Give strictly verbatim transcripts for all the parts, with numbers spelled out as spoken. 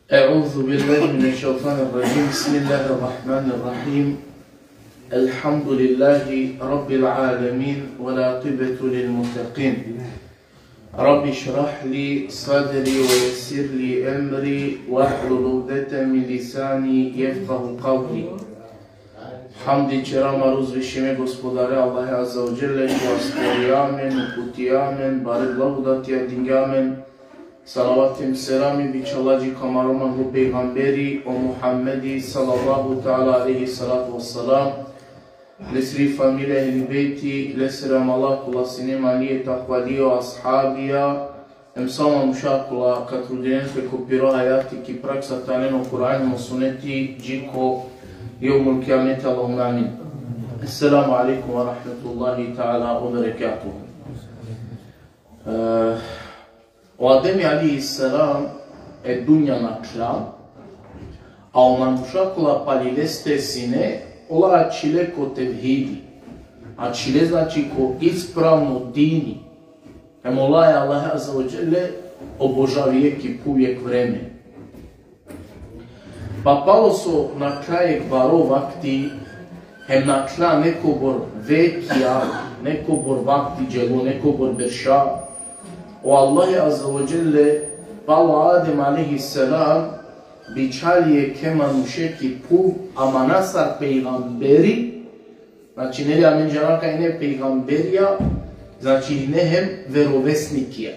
أعوذ بالله من الشيطان الرجيم. بسم الله الرحمن الرحيم. الحمد لله رب العالمين، والعاقبة للمتقين. رب اشرح لي صدري ويسر لي أمري واحلل عقدة من لساني يفقه قولي. Hamdi ćera amaro uzvišime Gospodare Allahe Azze ve Dželle, kova stvorija amen, uputija amen, bare blagodatija dinđa amen. Salavati hem selami bičhalđa dži ko amaro manglo pejgamberi, o Muhammedi, sallallahu ta'ala alejhi salatu vesselam, lesri familija, ehli bejti, lesere amala kola sine manije, takvalije, o ashabija, hem sa o manuša kola ka trudinen pe ko piro hajati ki praksa te anen o Kur'ani hem o suneti dži ko jevmul kijameti, Allahumme amin. Esselamu alejkum ve rahmetullahi ta'ala ve berekatuhu. E, o Ademi alejhi selam e dunja nakhla, a o manuša kola pali leste sine, ola ačhile ko tevhidi. Ačhile, znači, ko ispravno dini. Hem ola e Allahe Azze ve Dželle obožavije ki phuv jekh vreme. Pa palo so nakhla jekh baro vakti, hem nakhla nekobor vekja, nekobor vakti dželo, nekobor berša, o Allahi Azze ve Dželle palo Adem alejhi selam bičhali jekhe manuše ki phuv, ama na sar pejgamberi, znači, neli, amen džana kaj ine pejgamberija, znači, ine hem verovesnikija.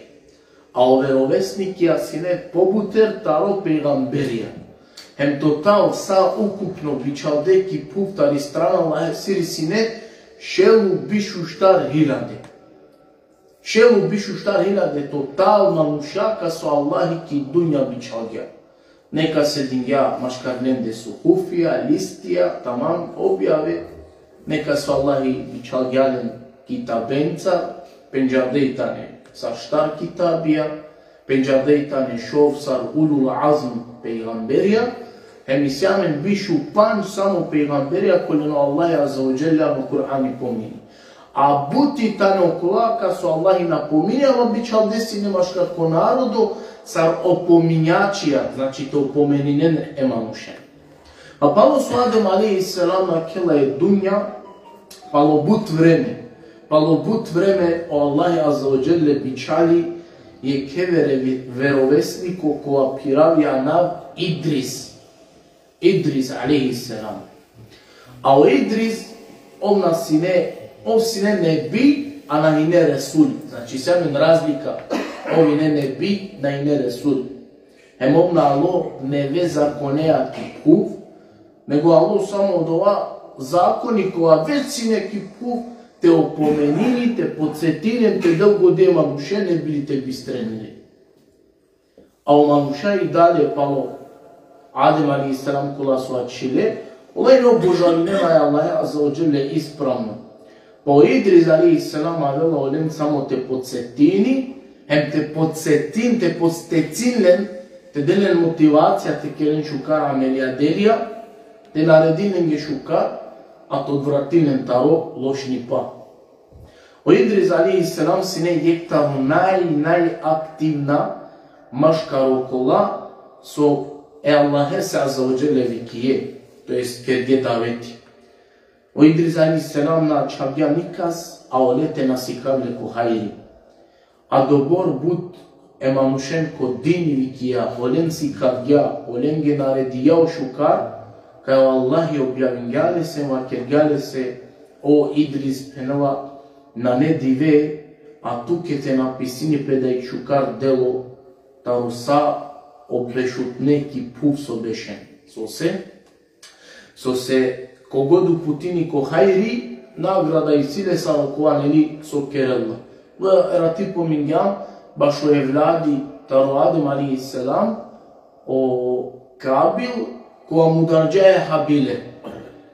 A o verovesnikija sine pobuter taro pejgamberija. Hem total sa ukupno bičhalde ki phuv tari strana Allahesiri sine šel u biš u štar hiljade. Šel u biš u štar hiljade total manuša kas o Allahi ki dunja bičhalgja. Nekase dingja maškar lende suhufija, listija, tamam objave. Nekase o Allahi bičhalgja len kitabenca, pendžarde i tane sar štar kitabija, pendžarde i tane šov sar ulul azm pejgamberija, hem isi amen biš u pandž samo pejgamberija kolen o Allahi Azze ve Dželle ano Kur'ani pomini. A but i tane okola kas o Allahi na pomini, ama bičhalde sine maškar ko narodo sar opominjačija, znači te opomeninen e manušen. A palo so Adem alejhi selam nakhela e dunja, palo but vreme, palo but vreme o Allahi Azze ve Dželle bičhali jekhe vere-, verovesniko kova phiravi anav Idris. Idris alejhi selam. A o Idris, ov na sine, ov sine nebi, a na ine resul. Znači, isi amen razlika. Ov ine nebi, na ine resul. Hem ov na alo neve zakoneja ki phuv, nego alo samo odova zakoni kova već sine ki phuv, te opomenini, te podsetini, te del godi e manušen, ne bi li te bistrenile. A o manuša i dalje palo Adem alejhi selam kola so ačhile, ola ine obožavinena e Allahe Azze ve Dželle ispravno. Pa o Idris alejhi selam avela olen samo te podsetini, hem te podsetin, te podstecin len, te del len motivacija te keren šukar amelija delija, te naredin lenge šukar, a te odvratin len taro lošnipa. O Idris alejhi selam sine jekh taro naj, najaktivna maškar okola so e Allahese Azze ve Dželle vikije, to jest kerge daveti. O Idris alejhi selam na ačhavgja nikas, a ole te na sikavel le ko hajri. A dobor but e manušen ko dini vikija, olen sikavgja, olenge naredija o šukar, kaj o Allahi objavingja lese, vakergja lese: O Idris, phenela, nane dive, a tuke te na pisini pe dajek šukar delo, taro sa o bešutne ki phuv so bešen. Sose, sose kogod uputini ko hajri, nagrada isi le sar okova, neli, so kerela. Ve erati pomingjam, bašo evladi taro Adem alejhi selam, o Kabil, kova mudarđa e Habile.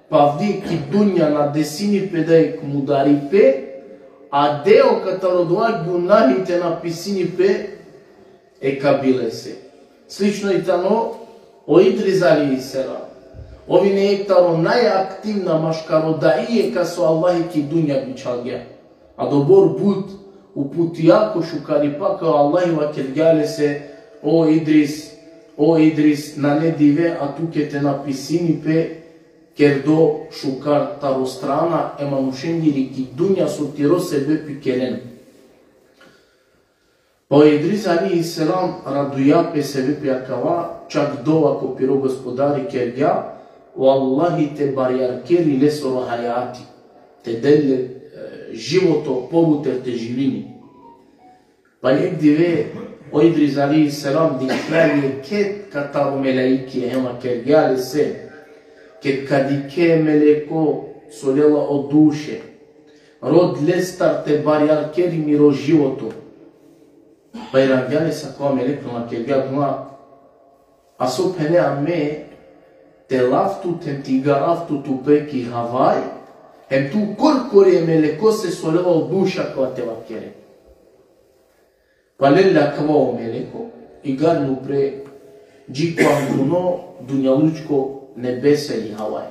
Pa avdi ki dunja na desini pe dajek mudaripe, a deo kataro dova gunahi te na pisini pe e Kabilese. Slično i tano o Idris alejhi selam. Ov ine jekh taro najaktivna maškaro daije kas o Allahi ki dunja bičhalgja. A dobor but uputija ko šukaripa, kaj o Allahi vakergja lese: O Idris, O Idris, nane dive, a tuke te napisini pe kerdo šukar taro strana e manušengiri ki dunja so tiro sebepi keren. Pa o Idris alejhi selam raduja pe sebepi akava, čak dova ko piro Gospodari kergja: Vallahi, te barjarkeri lesoro hajati, te del le, e, životo pobuter te živini. Pa jek dive o Idris alejhi selam dikhlja jekhe kataro melaikija, hem vakergja lese: Ked ka dikhe meleko so lela o duše, rod lestar te barjarkeri miro životo. Pa irangja lese akava meleko, vakergja: A so phene, a me te lav tut hem te igarav tut upre ki havaj, hem tu korkori e melekose so lela o duša akava te vakere. Pa lel le akava o meleko, igarel upre dži ko angluno dunjalučko nebesa ili havaj.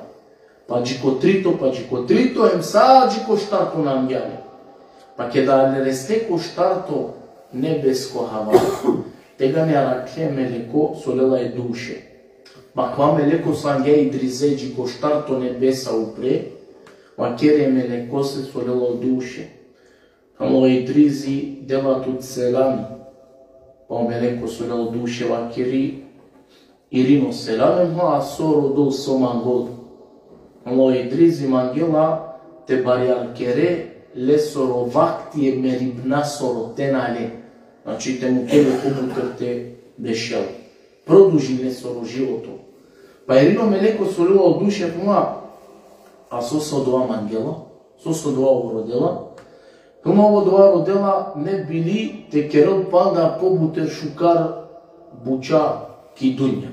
Pa dži ko trito, pa dži ko trito, hem sa dži ko štarto na angja le. Pa keda ale reste ko štarto nebesko havaj, tegani arakhle meleko so lela e duše. Pa akava meleko so angja e Idrize dži ko štarto nebesa upre, vakeri e melekose so lela o duše: Hem o Idrizi dela tut selami. Pa o meleko so lela o duše vakeri: Irino selam, hem a so rodol, so mangol? Hem o Idrizi mangela te barjarkere lesoro vakti e meribnasoro te na le. Znači, te mukel le komutar te bešel. Produžin lesoro životo. Pa irino meleko so lela o duše, a so, so dova mangela, so, so dova rodela? Hem odova rodela ne bi li te kerel panda pobuter šukar buča ki dunja.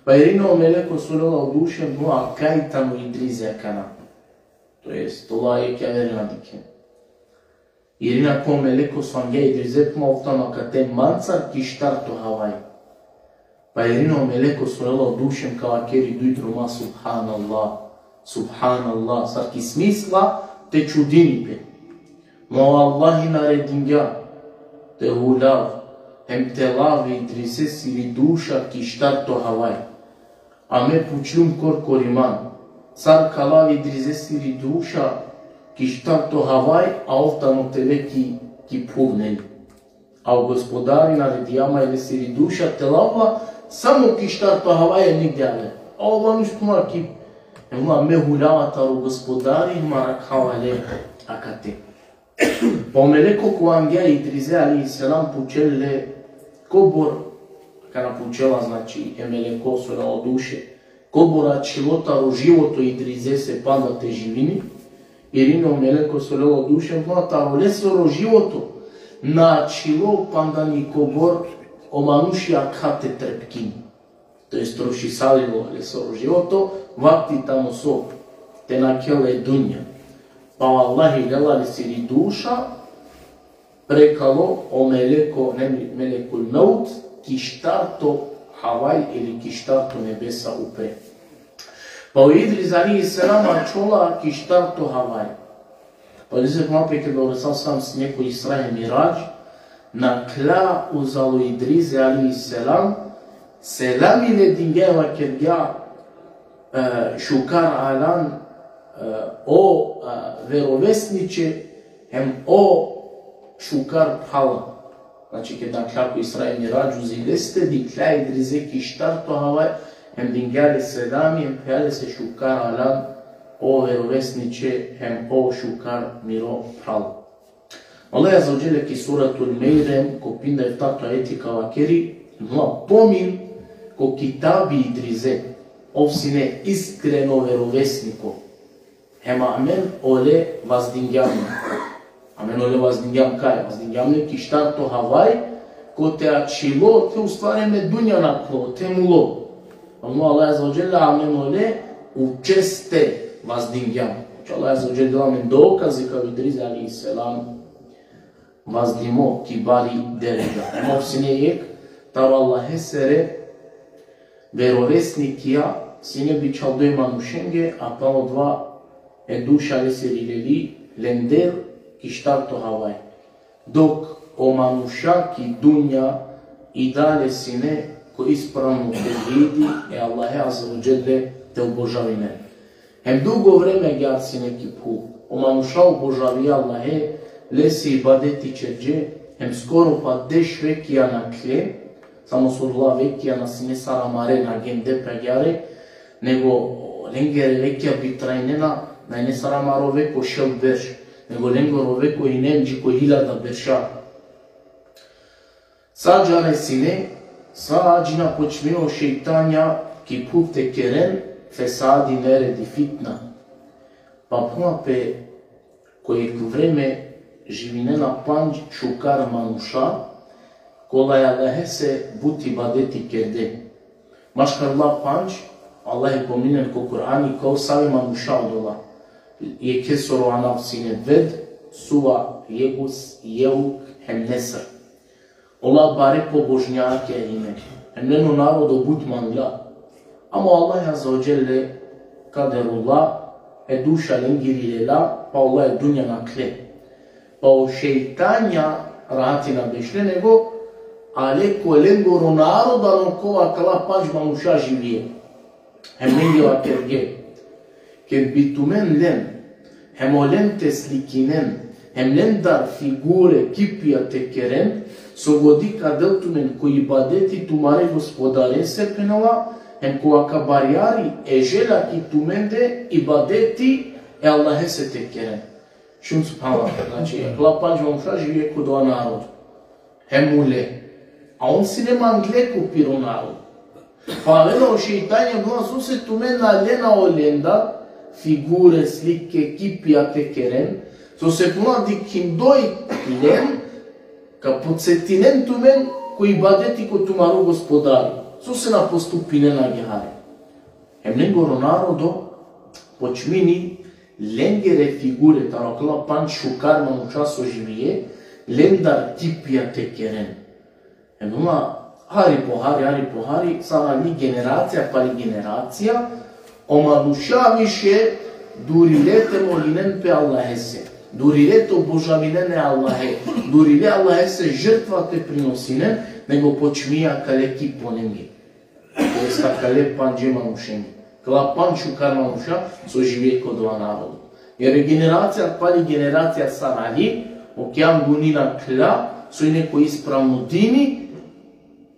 Pa irino meleko so lela o duše, hem kaj tano Idrize akana. To jest, ola jekh javer na dikhen. Irina ko meleko so angja e Idrize, hem ov tano akate mancar ki štarto havaj. Pa irino meleko so lela o duše hem ka vakeri duj droma: Subhanallah, subhanallah, sar ki smisla te čudini pe. Ma o Allahi naredingja te huljav hem te lav e Idrizesiri duša ki štarto havaj. A me pučljum korkori man, sar ka lav e Idrizesiri duša ki štarto havaj, a ov tano tele ki, ki phuv, neli. A o Gospodari naredingja ma e lesiri duša te lav la samo ki štarto havaj, nigde ale. A o manuš, tuma ki, ma me huljava taro Gospodari, ma rakhava le akate. Pa o meleko kova angja e Idrize alejhi selam pučel le kobor, kana pučela, znači, e meleko so lela o duše, kobor ačhilo taro životo e Idrizese panda te živini? Irino meleko so lela o duše, ma taro lesoro životo na ačhilo panda nikobor o manuši akate trpkini. To jest, trošisalilo lesoro životo, vakti tano so, te nakhel e dunja. Pa vallahi, lela lesiri duša prekalo o meleko, ne, melekul meut, ki štarto havaj ili ki štarto nebesa upre. Pa o Idriz alejhi selam ačhola ki štarto havaj. Pa dize, ma pe, keda o Resul sallallahu alejhi ve sellem sine ko Isra hem Miradž, nakhla uzalo Idrize alejhi selam, selami le dingja, vakergja: E, šukar alan, e, o, e, verovesniče, hem o šukar phrala. Znači, keda nakhla ko Isra hem Miradž, uzi leste dikhlja e Idrize ki štarto havaj, hem dingja le selami, hem phenela lese: Šukar alan, o verovesniče, hem o šukar miro phral. Allah azze ve dželle ki Suratul Mejrem, ko pinda eftato ajeti ka vakeri: Ma pomin ko kitabi e Idrize, ov sine iskreno verovesniko. Hem amen ole vazdingjam le. Amen ole vazdingjam kaj? Vazdingjam le ki štarto havaj, kote ačhilo, te, u stvari, e dunja nakhlo, te mulo. Ama Allah azze ve dželle amen ole učeste vazdingjam. Znači, Allah azze ve dželle dela amen dokazi kaj o Idriz alejhi selam vazdimo ki bari deredža. Hem ov sine jekh taro Allahesere verovesnikija, sine bičhaldo e manušenge, a palo dova e duša lesiri leli lender ki štarto havaj. Dok o manuša ki dunja i dalje sine ko ispravno tevhidi e Allahe Azze ve Dželle te obožavinen. Hem dugo vreme agjaar sine ki phuv. O manuša obožavija Allahe, lese ibadeti čerđe, hem skoro pa deš vekija nakhle, samo so odola vekija na sine sar amare, na gende pe agjaar, nego lengere vekija bitrajnena, na ine sar amaro veko šel berš, nego lengoro veko ine dži ko hiljada berša. Sa agjaar sine, sa džina počmile o šejtanja ki phuv te keren fesadi, neredi, fitna. Pa phuna pe ko jekh vreme živinena pandž šukar manuša, kola e Allahese but ibadeti kerde. Maškar ola pandž, Allah pominen ko Kur'ani, kao save manuša odola. Jekhesoro anav sine Ved, Suva, Jegus, Jeuk, hem Nesr. Ola bare pobožnjakija ine. Hem leno narodo but mangla. Ama Allah Azze ve Dželle kaderula, e duša lengiri lela, pa ola e dunja nakhle. Pa o šejtanja rahati na bešle, nego ale ko lengoro narodo, ano kova kala pandž manuša živije. Hem lenge vakerge: Ked bi tumen len, hem olen te slikinen, hem lendar figure, kipija te keren, so godi ka del tumen ko ibadeti tumare Gospodarese, phenela, hem ko akabarjari e želja ki tumende ibadeti e Allahese te keren. Šun, subhanallah, znači, akala pandž manuša živije ko dova narodo. Hem mule. A on sine mangle ko piro narodo. Pa avena o šejtanja, no, sose tumen na lena olendar figure, slike, kipija te keren, sose puna dikhindoj len, ka podsetinen tumen ko ibadeti ko tumaro Gospodari. Sose na postupinen agjaar. Hem lengoro narodo počmini lengere figure, taro akala pandž šukar manuša so živije, lendar kipija te keren. Hem ona, hari po hari, hari po hari, sa ali generacija pali generacija, o manuša više durile te molinen pe Allahese, durile te obožavinen e Allahe, durile Allahese žrtva te prinosinen, nego počmija akale kiponenge. To jest akale pandže manušenge. Akala pandž šukar manuša so živije ko dova narodo. Jer generacija pali generacija sar ali, okej, anguni nakhle, so ine ko ispravno dini,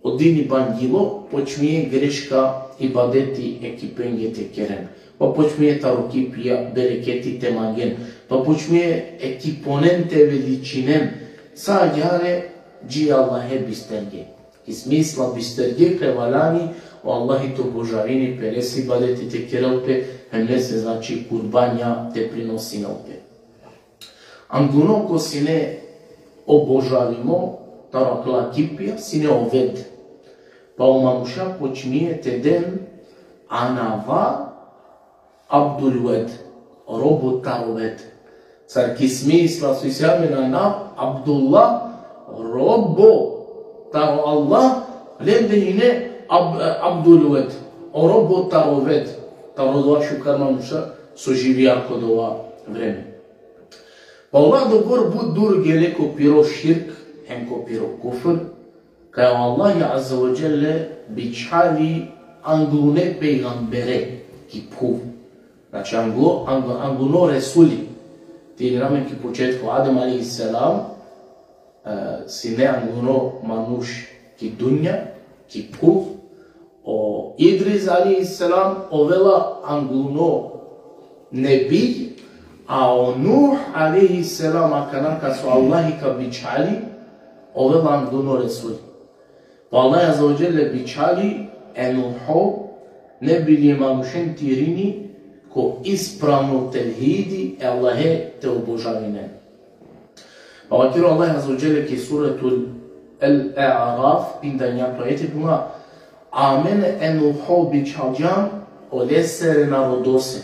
o dini bangilo, počmije greška ibadeti e kipenge te keren. Pa počmije taro kipija bereketi te mangen. Pa počmije e kiponen te veličinen. Sa agjaar dži Allahe bisterge. Ki smisla bisterge kaj valjani o Allahi te obožavini pe, lese ibadeti te kerel pe, hem lese, znači, kurbanja te prinosinel pe. Angluno ko sine obožavimo taro akala kipija, sine o Ved. Pa o manuša počmije te den anava Abdul Ved, robo taro Ved. Sar ki smisla so isi amen anav Abdullah, robo taro Allah, lende ine Ab-, Abdul Ved, o robo taro Ved, taro dova šukar manuša so živija ko dova vreme. Pa ola dobor but dur gele ko piro širk, hem ko piro kufr, kaj o Allahi Azze ve Dželle bičhali anglune pejgambere ki phuv. Znači, anglo-, ang-, angluno resuli. Te irinena amen ki početko, Adem alejhi selam, e, sine angluno manuš ki dunja, ki phuv. O Idris alejhi selam ovela angluno nebi, a o Nuh alejhi selam, akana kas o Allahi ka bičhali, ovela angluno resuli. Pa Allah Azze ve Dželle bičhali e Nuho, ne bi li e manušen te irini ko ispravno tevhidi e Allahe te obožavinen. Pa vakeri o Allah Azze ve Dželle ki Suretul El-A'raf, pinda enjato ajeti, phenela: Amen e Nuho bičhalđam olesere narodose.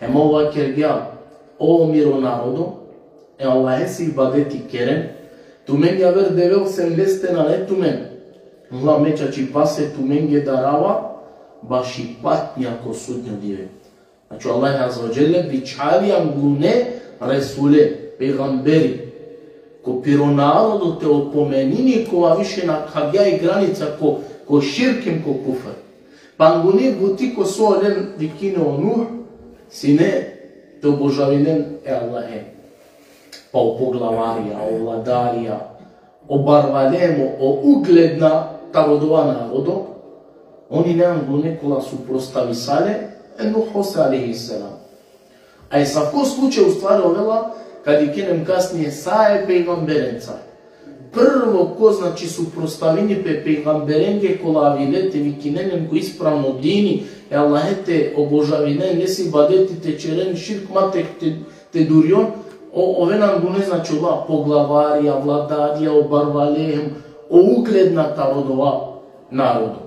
Hem ov vakergja: O miro narodo, e Allahese ibadeti keren, tumen javer devel sem leste nane tumen. Hem me čačipase tumenge darava baši patnja ko sudnjo dive. Znači, Allah Azze ve Dželle bičhali anglune resule, pejgamberi, ko piro narodo te opomenini, kova više nakhavgja i granica ko Ko širk hem ko kufr. Pa angune buti ko so olen vikine o Nuh, sine te obožavinen e Allahe. Pa o poglavarija, o vladarija, o barvale hem o ugledna taro dova narodo, on ine angune kola suprostavisale e Nuhose alejhi selam. A esavko slučaj ustvari ovela, ka dikhen hem kasnije sa e pejgamberenca. Prvo ko, znači, suprostavini pe pejgamberenge kola avile te vikinen len ko ispravno dini, e Allahe te obožavinen, lese ibadeti te ćeren, širk ma te, te, te durjon, o, oven angune, znači, ola poglavarija, vladarija, o barvale hem o ugledna taro dova narodo.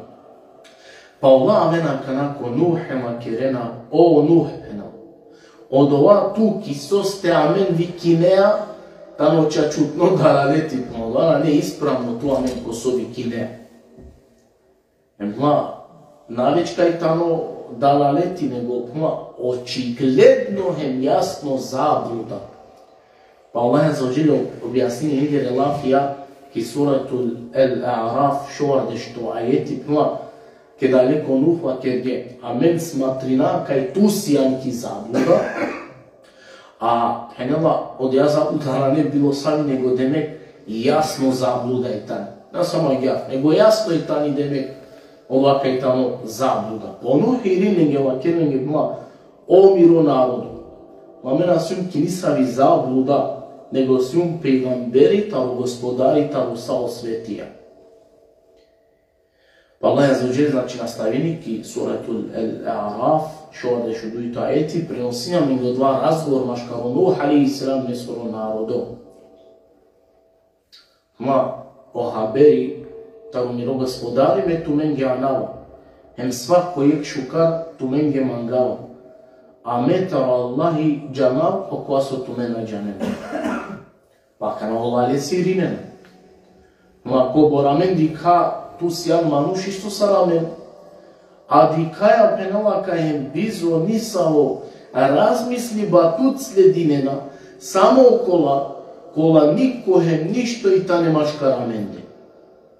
Pa ola avena akana ko Nuh hem vakerena: O Nuh, phenela, odova tu ki soste amen vikinea, tano čačutno dalaleti, phenela, nane ispravno tu amen ko so vikinea. Hem, phenela, na već kaj tano dalaleti, nego, phenela, očigledno hem jasno zabluda. Pa Allah Azze ve Dželle objasnini lengere lafija ki Suratul El-A'raf, šovardeš to ajeti, phenela, keda ale ko Nuh vakerge: Amen smatrina kaj tu sijan ki zabluda. A, phenela, odoja zabluda nane bilo savi, nego demek jasno zabluda i tani. Na samo agjaar, nego jasno i tani, demek, ola kaj tano zabluda. Pa o Nuh irini lenge, vakerela lenge, phenela: O miro narodo, amen na sijum ki nisavi zabluda, nego sijum pejgamberi taro Gospodari taro sa o svetija. Pa Allah Azze ve Dželle, znači, nastavini ki Suratul El-A'raf, šovardeš u dujto ajeti, prenosini amen odova razgovor maškaro Nuh alejhi selam hem lesoro narodo. Ma, o haberi taro miro Gospodari me tumenge anava, hem svako jekh šukar tumenge mangava. A me taro Allahi džanav okova so tumen na džanen. Pa akana ola lese irinena. Ma, kobor amen dikha tu sijan manuš isto sar amen. A dikhaja, phenela, kaj hem bizo nisavo razmisliba tut sledinena, samo okola kola niko hem ništo i tane maškar amende.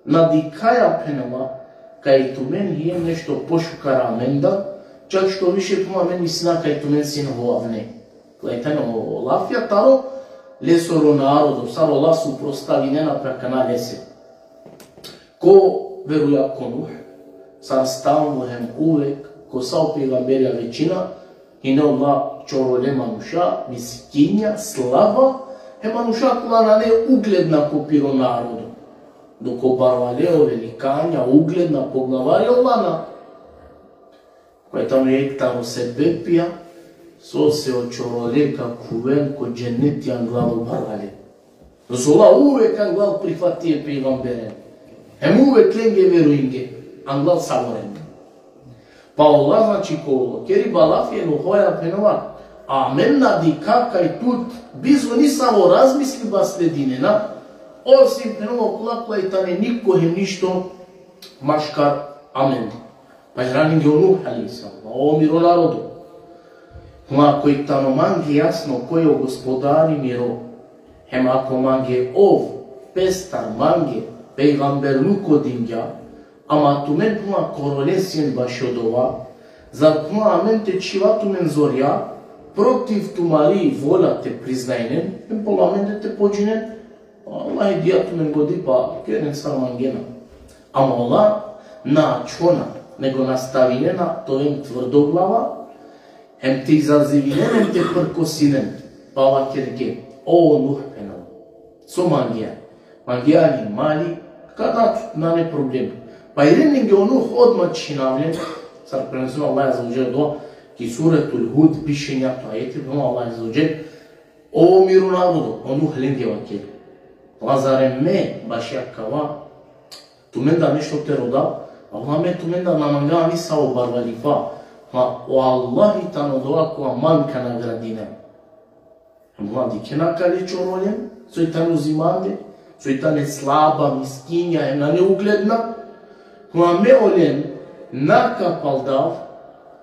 Na dikhaja, phenela, kaj tumen hien nešto pošukar amenda, čak što više, phenela, amen mislina kaj tumen sien hovavne. Kaj tano o lafija taro lesoro narodo, sar ola suprostavinena pe akana lese. Ko veruja ko Nuh, sar stalno hem uvek, ko sa o pejgamberija većina, hine ola čorole manuša, miskinja, slaba, hem manuša kola nane ugledna ko piro narodo. Dok o barvale, o velikanja, ugledna, poglavarija, ola na. Kaj tano jekh taro sebepija sose o čorole ka khuven ko dženeti anglal o barvale. Sose ola uvek anglal prihvatije pejgamberen. Hem uvek lenge verujinge, anglal savorenge. Pa ola, znači, ko keriba lafi e Nuhoja, phenela, amen na dikha kaj tut bizo nisavo razmisliba sledinena, osim, phenela, okola kaj tane niko hem ništo maškar amende. Pa irini lenge o Nuh alejhi selam: O miro narodo, ma, koj tano mange jasno koj o Gospodari miro, hem ako mange ov pestar mange pejgamberluko dingja, ama tumen, phenela, korole sien bašo dova, zar, phenela, amen te čhiva tumen zorja, protiv tumari volja te priznajnen, hem palo amende te podžinen? Allah dija tumen godi, pa keren sar mangena. Ama ola na ačhona, nego nastavinena te oven tvrdoglava, hem te izazivinen, hem te prkosinen, pa vakerge: O Nuh, phenela, so mangea? Mangea li mali? Ka da tut, nane problem. Pa irini lenge o Nuh, odma čhinavljen, sar prenesini o Allah Azze ve Dželle dova ki Suretul Hud, biš enjato ajeti, phenela o Allah Azze ve Dželle: O miro narodo, o Nuh lenge vakeri: Pa zar me bašo akava tumendar nešto te rodav? Allah, me tumendar na mangava nisavo barvalipa. Pa o Allahi tano odova kova man ka nagradinel. Ama dikhena akale čorolen, soj tane uzimande, soj tane slaba, miskinja, hem nane ugledna. Ama me olen na ka paldav,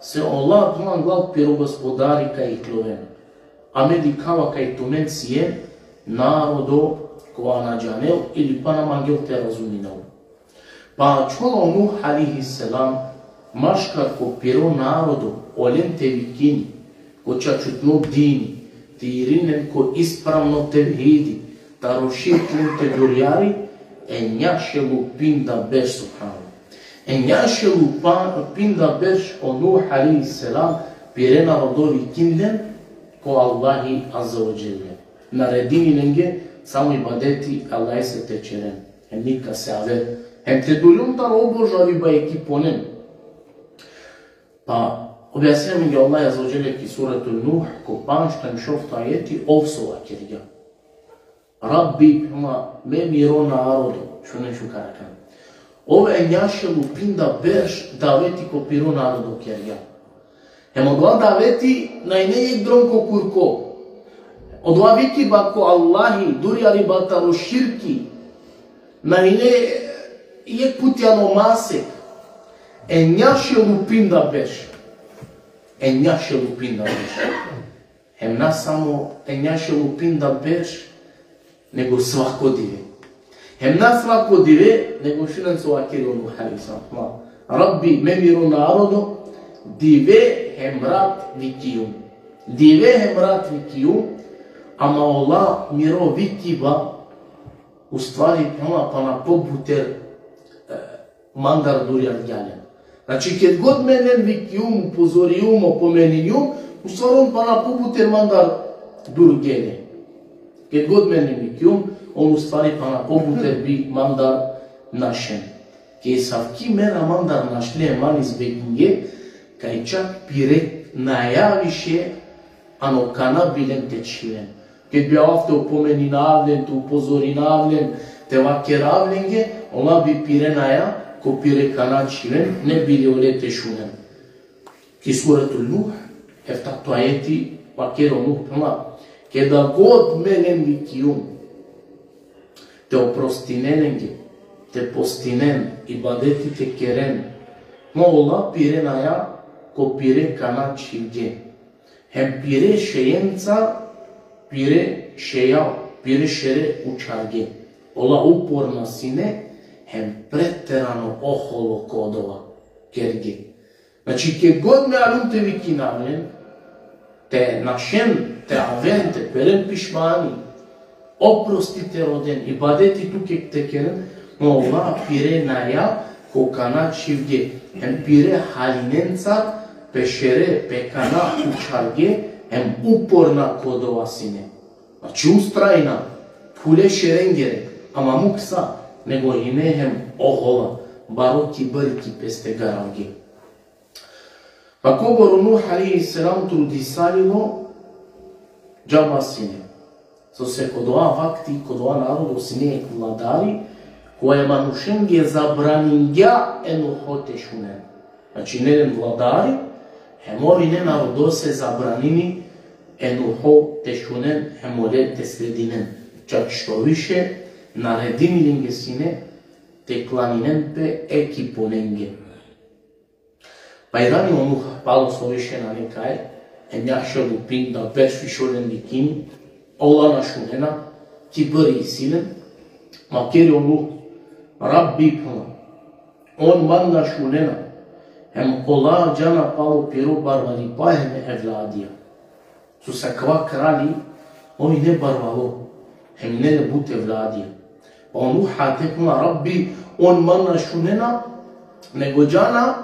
se ola, phenela, anglal piro Gospodari ka ikloven. A me dikhava kaj tumen sien narodo kova na džanel ili pana mangel te razuminel. Pa ačhola o Nuh alejhi selam, maškar ko piro narodo, olen te vikini, ko čačutno dini, te irinen ko ispravno tevhidi, taro širk len te durjari, enja šel u pinda berš, subhanallah. Enja šel u pa-, pinda berš o Nuh alejhi selam, pire narodo vikini len ko Allahi azze ve dželle. Naredini lenge samo ibadeti Allahese te čeren. Hem nikase aver. Hem te durjon taro obožaviba ekiponen. Pa objasnini lenge o Allah azze ve dželle ki suretu Nuh, ko pandžto hem šovto ajeti, ov so vakergja: Rabbi, phenela, me miro narodo, šunen šukar akana. Ov enja šel u pinda berš daveti ko piro narodo kergja. Hem odova daveti na ine jekh drom ko kurko. Odova vikiba ko Allahi, durjariba taro širki, na ine jekh puti ano masek. Enja šel u pinda berš. Enja šel u pinda berš. Hem na samo enja šel u pinda berš, nego svako dive. Hem na svako dive, nego šunen so vakeri o Nuh alejhi selam: Rabbi, me miro narodo, dive hem rat vikinjum. Dive hem rat vikinjum, ama ola miro vikiba, u stvari, phenela, pana pobuter, e, mandar durjargja len. Znači, ked god me len vikinjum, upozorinjum, opomeninjum, u stvari on pana pobuter mandar durgje len. Ked god me len vikinjum, on u stvari pana pobuter bi mandar našen. Ke savki mera mandar našle, man izbegingje, kaj čak pire naja više ano kana bi len te čhiven. Ked bi avav te opomeninav len, te upozorinav len, te vakerav lenge, ola bi pire naja ko pire kana čhiven, ne bi li ole te šunen. Ki suretu Nuh, eftato ajeti, vakeri o Nuh, phenela: Keda god me len vikinjum, te oprostinen lenge, te postinen, ibadeti te keren, ma ola pire naja ko pire kana čhivge. Hem pire šejenca, pire šeja, pire šere učharge. Ola uporna sine, hem preterano oholo ko odova kerge. Znači, ked god me aljum te vikinav len, te našen, te aven, te peren pišmani, oprosti te roden, ibadeti tuke te keren, ma ola pire naja ko kana čhivge, hem pire halinenca, pe šere, pe kana učharge, hem uporna ko odova sine. Znači, ustrajna, phule šerengere, ama muk sa, nego hine hem ohola, baro kibri ki peste garavge. Pa kobor o Nuh alejhi selam trudisalilo, džaba sine. Sose ko dova vakti, ko dova narodo sine jekh vladari, kova e manušenge zabraningja e Nuho te šunen. Znači, ine len vladari, hem ov ine narodose zabranini e Nuho te šunen, hem ole te sledinen. Čak što više, naredini lenge sine te klaninen pe ekiponenge. Pa irani o Nuh, palo so više nane kaj, enja šel u pinda berš, više olen vikini, ola na šunena, kibri isi len, vakeri o Nuh: Rabbi, phenela, on man na šunena, hem ola džana palo piro barvalipa hem evladija. Sose akava krali, ov ine barvalo, hem ine le but evladija. Pa o Nuh te phenela: Rabbi, on man na šunena, nego džana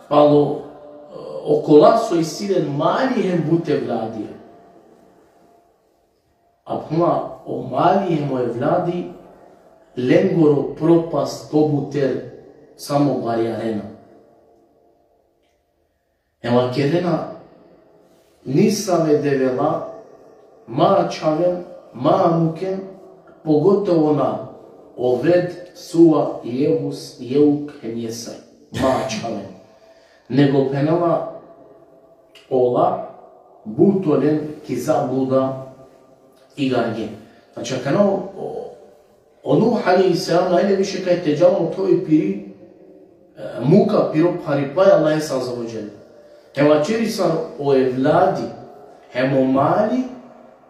palo, e, okola so isi len mali hem but evladija. A phenela, o mali hem o evladi, lengoro propast pobuter samo barjarena. Hem vakerena: Nisave devela ma ačhaven, ma muken, pogotovo na Oved, Suva, Jevus, Jeuk hem Jesaj. Ma ačhaven. Nego, phenela, ola but olen ki zabluda igarge. Znači, akana o, o, o Nuh alejhi selam najle više kaj te džal mothovi piri, e, muka, piro pharipaja Allahese azze ve dželle. Hem vaćeri sar o evladi, hem o mali,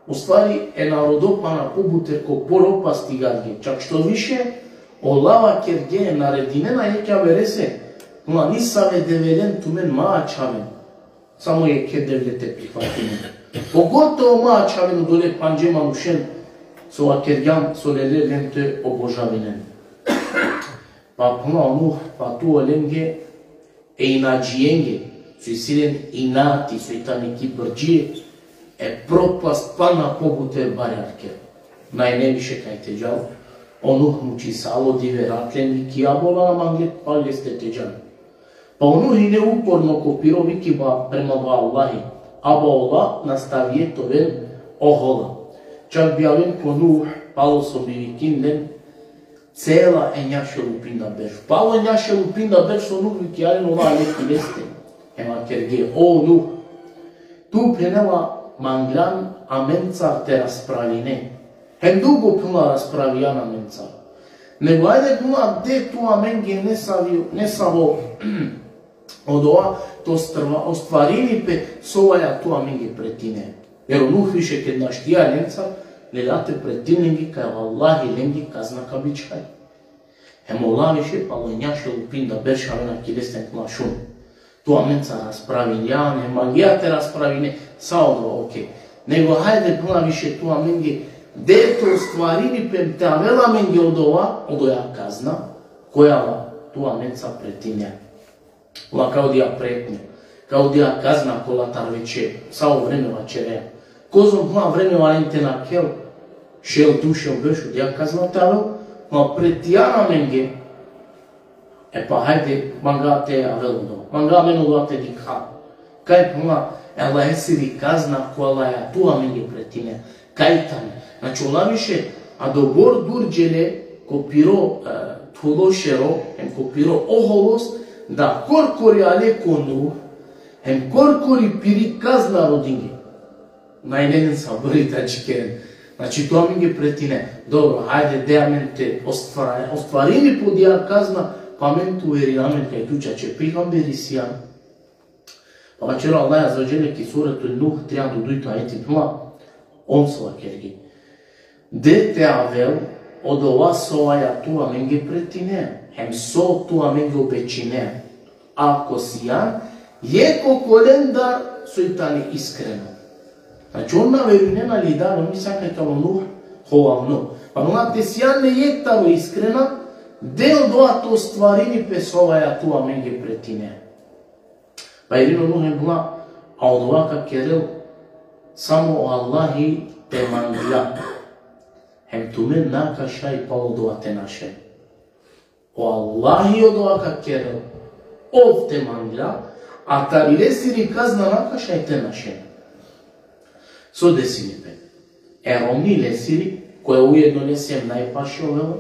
u stvari e narodo pana pobuter ko propast igarge. Čak što više, Ola vakergje, naredinena jekh javerese, ma nisave develen tumen ma ačhaven. Samo jekhe Devle te prihvatinen. Pogotovo ma ačhaven odole pandže manušen, so vakergjam, so lele len te obožavinen. Pa phenela o Nuh, pa tu olenge, e inadžijenge, so isi len inati, so i tane kibrdžije, e propast pana pobuter barjarke. Nane više kaj te džal. O Nuh mučisalo dive rat len, vikija, bola, na mangle pal leste te džan. Pa o Nuh ine uporno ko piro, vikiba prema o Allahi, aba ola nastavie te oven ohola. Čak bi aven ko Nuh, palo so bi vikin len, cela enja šel u pinda berš. Palo enja šel u pinda berš o Nuh vikija len ola ale ki leste. Hem vakerge: O Nuh, tu, phenela, manglan amencar te raspravine. Hem dugo, phenela, raspravijan amencar. Nego ajde, phenela, de tu amenge nesavi-, nesavo odova te ostrva-, ostvarini pe sovaja tu amenge pretine. Jer o Nuh više ked našti lencar, lela te pretini lenge kaj o Allahi lenge kazna ka bičhaj. Hem ola više palo enja šel u pinda berš avena ki leste, phenela, šun. Tu amencar raspravinjan, hem mangea te raspravine, sa odova, okej. Nego hajde, phenela, više tu amenge de te ostvarini pe, te avel amenge odova, odoja kazna, koja tu amencar pretinea. Ola kaj odija pretnja, kaj odija kazna kola taro veće, sa o vreme vaćerea. Kozom, phenela, vreme valjani te nakhel, šel, du šel, berš, odija kazna te avel, ma pretijan amenge, e pa hajde, manga te avel odova, manga amen odova te dikha. Kaj, phenela, e Allahesiri kazna, kola ja tu amenge pretine. Kaj tani? Znači, ola više adobor dur džele ko piro, e, thulo šero, hem ko piro oholos, da korkori ale ko Nuh, hem korkori piri kazna rodinge. Nane len sabri te džikeren. Znači, tu amenge pretine. Dobro, hajde, de amen te ostvara-, ostvarini pe odija kazna, pa amen te uverina amen kaj tu čače pejgamberi sijan. Pa vaćeri o Allah Azze ve Dželle ki suretu Nuh, trianda u dujto ajeti, phenela, on so vakerge: De te avel odova sovaja tu amenge pretinea, hem so tu amenge obećinea, ako sijan jekh okolendar so i tane iskreno. Znači, on na verujnena li dal, on mislinena kaj tano Nuh hovavno. Pa phenela, te sijan le jekh taro iskrena, de odova te ostvarini pe sovaja tu amenge pretinea. Pa irini o Nuh hem phenela, a odova ka kerel samo o Allahi te mangla. Hem tumen na ka šaj palo odova te našen. O Allahi odova ka kerel, ov te mangla, a tari lesiri kazna na ka šaj te našen. So desini pe? E romni lesiri, koja ujedno lese najpaše ovela,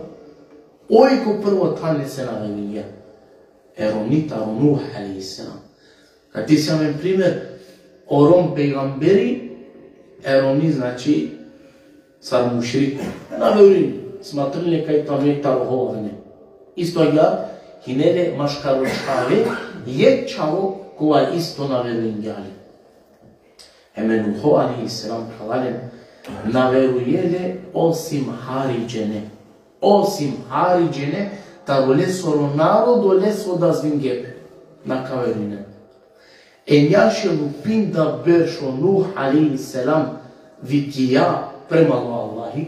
oj ko prvo than lese na verujngja. E romni taro Nuh alejhi selam. Ka te si amen primer, o rom pejgamberi, e romni, znači, sar mušriko. Na verujin, smatrin le kaj tano jekh taro hovavne. Isto agjaar, hine le maškaro čhave jekh čhavo kova isto na verujngja le. Hem e Nuho alejhi selam, phralalen, na veruje le osim hari džene. Osim hari džene, taro lesoro narodo, leso odazvinge pe. Na ka verujnen. Enja šel u pinda berš o Nuh alejhi selam vikija prema o Allahi,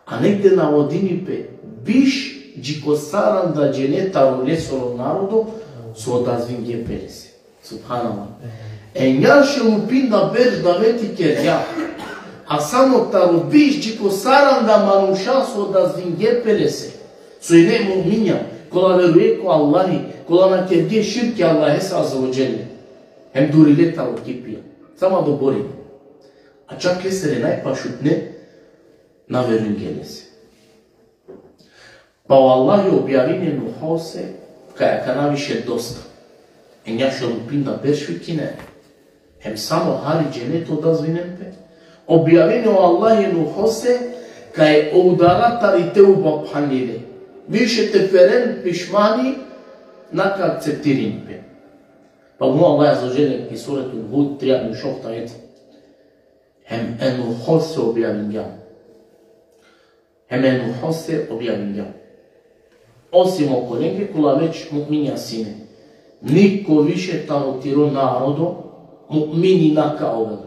a negde navodini pe biš dži ko saranda džene taro lesoro narodo so odazvinge pe lese. Subhanallah. Enja šel u pinda berš daveti kergja. A samo taro biš dži ko saranda manuša so odazvinge pe lese. So ine mu'minja, kola veruje ko Allahi, kola na kerge širk e Allahese azze ve dželle. Hem durile taro kipija. Samo adobor ine. A čak lesere najpašutne na verujnge lese. Pa o Allahi objavini e Nuhose kaj akana više dosta. Enja šel u pinda berš vikine. Hem samo hari džene te odazvinen pe. Objavini o Allahi e Nuhose kaj o udara tari teuba phanli le. Više te peren pišmani na ka akceptirin pe. Pa o Allah azze ve dželle ki suretul Hud, trianda u šovto ajet. Hem e Nuhose objavingjam. Hem e Nuhose objavingjam. Osim okolenge, kola već mu'minja sine. Niko više taro tiro narodo mu'mini na ka ovel.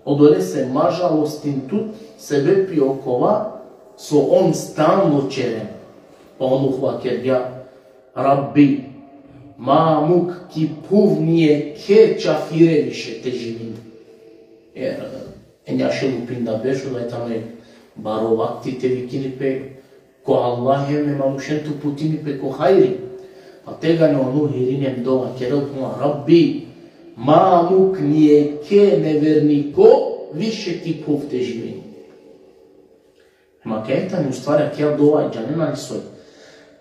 Odolese ma žalostin tut, sebepi okova so on stalno ćeren. Pa o Nuh vakergja: Rabbi, ma muk ki phuv ni jekhe čafire više te živini. E, e njašel u pinda berš, da tano jek baro vakti te vikini pe ko Allahi, e manušen te uputini pe ko hajri. Pa tegani o Nuh irini hem dova kerel, phenela: Rabbi, ma muk ni jekhe neverniko više ki phuv te živini. Hem akaja tani u stvari, akaja dova, džanena li soj?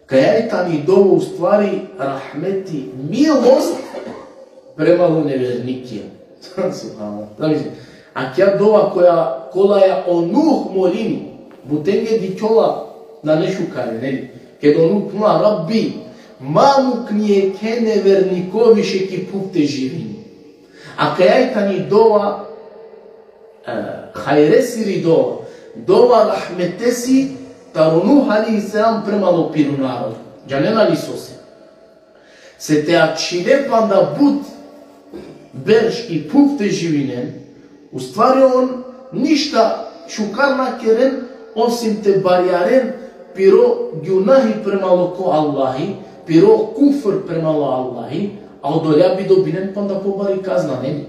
Akaja tani dova u stvari rahmeti, milost prema o nevernikija. Subhanallah. Zamisli, akaja dova koja, kolaja o Nuh molini, butenge dikhjola na nešto kare, neli? Ked o Nuh phenela: Rabbi, ma muk ni jekhe neverniko više ki phuv te živini. Akaja tani dova, e, hajresiri dova, dova rahmetesi taro Nuh alejhi selam prema o piro narodo. Džanena li sose? Se te ačhile panda but berš ki phuv te živinen, u stvari on ništa šukar na keren, osim te barjaren piro gjunahi prema o Allahi, piro kufr prema o Allahi, a odolea bi dobinen panda pobari kazna, neli?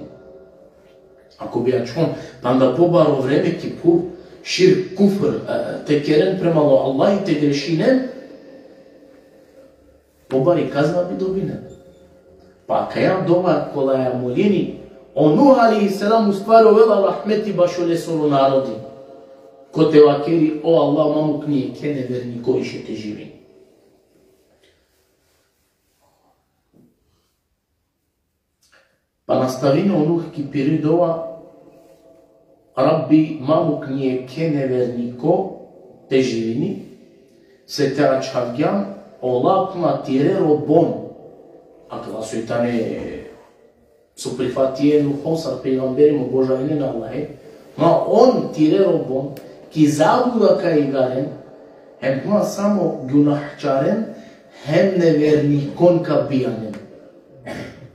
Ako bi ačhon panda pobaro vreme ki phuv, širk, kufr, e, te keren prema o Allahi, te grešinen, pobari kazna bi dobinen. Pa akaja dova kolaja molini o Nuh alejhi selam, u stvari ovela rahmeti bašo lesoro narodi. Kote vakeri: O Allah, ma muk ni jekhe neverniko više te živini. Pa nastavini o Nuh ki piri dova: Rabbi, ma muk ni jekhe neverniko te živini, se te ačhavgjam ola, phenela, tire robon. Akala soj tane so prifatinen o Nuh sar pejgamberi, hem obožavinen Allahe, ma on tire robon ki zabluda ka igaren, hem, phenela, samo gjunahčaren hem nevernikon ka bijanen.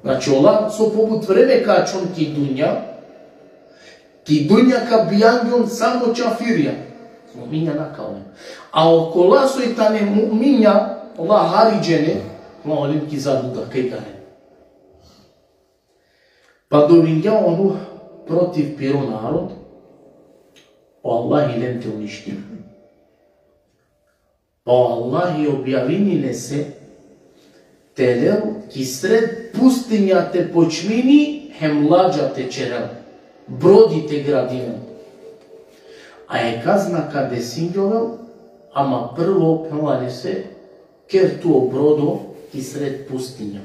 Znači, ola so pobut vreme ka ačhon ki dunja, ki dunja ka bijangjon samo čafirja. Mu'minja na ka oven. A okola soj tane mu'minja, ola haridžene, ma olen ki zabluda ka igaren. Pa dovingja o Nuh protiv piro narod, o Allahi len te uništini. Pa o Allahi objavini lese te lel ki sred pustinja te počmini hem ladža te ćerel, brodi te gradinel. A e kazna ka desingjovel, ama prvo, phenela lese, ker tu o brodo ki sred pustinja.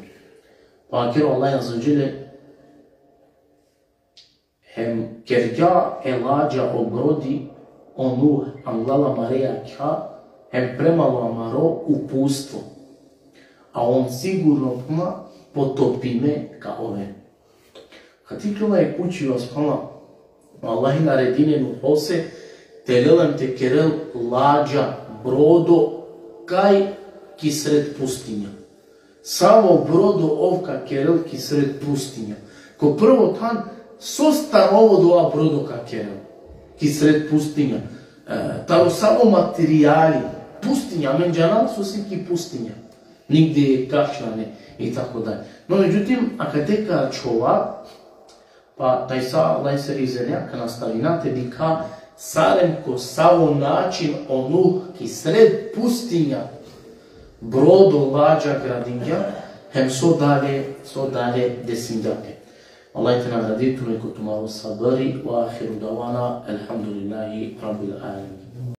Pa vakeri o Allah azze ve dželle: Hem kergja e ladža, o brodi, o Nuh anglal amare jakha, hem premalo amaro upustvo. A on sigurno, phenela, potopime ka oven. Kate ikljola jek pučiba, subhanallah, o Allahi naredini e Nuhose te lel hem te kerel ladža, brodo, kaj? Ki sred pustinja. Samo brodo ov ka kerel ki sred pustinja. Ko prvo than, sostar ov odova brodo ka kerel ki sred pustinja? E, taro samo materijali, pustinja, amen džana so si ki pustinja. Nigde kaš nane i tako dalje. No, međutim, akate ka ačhova, pa tajsa lajseri izenea, ka nastavina te dikha sarem ko savo način o Nuh ki sred pustinja brodo, ladža gradingja, hem so dalje, so dalje desingja pe. Allah te nagradi tumen ko tumaro sabri, ve ahiru davana, elhamdulillahi rabbil alemin.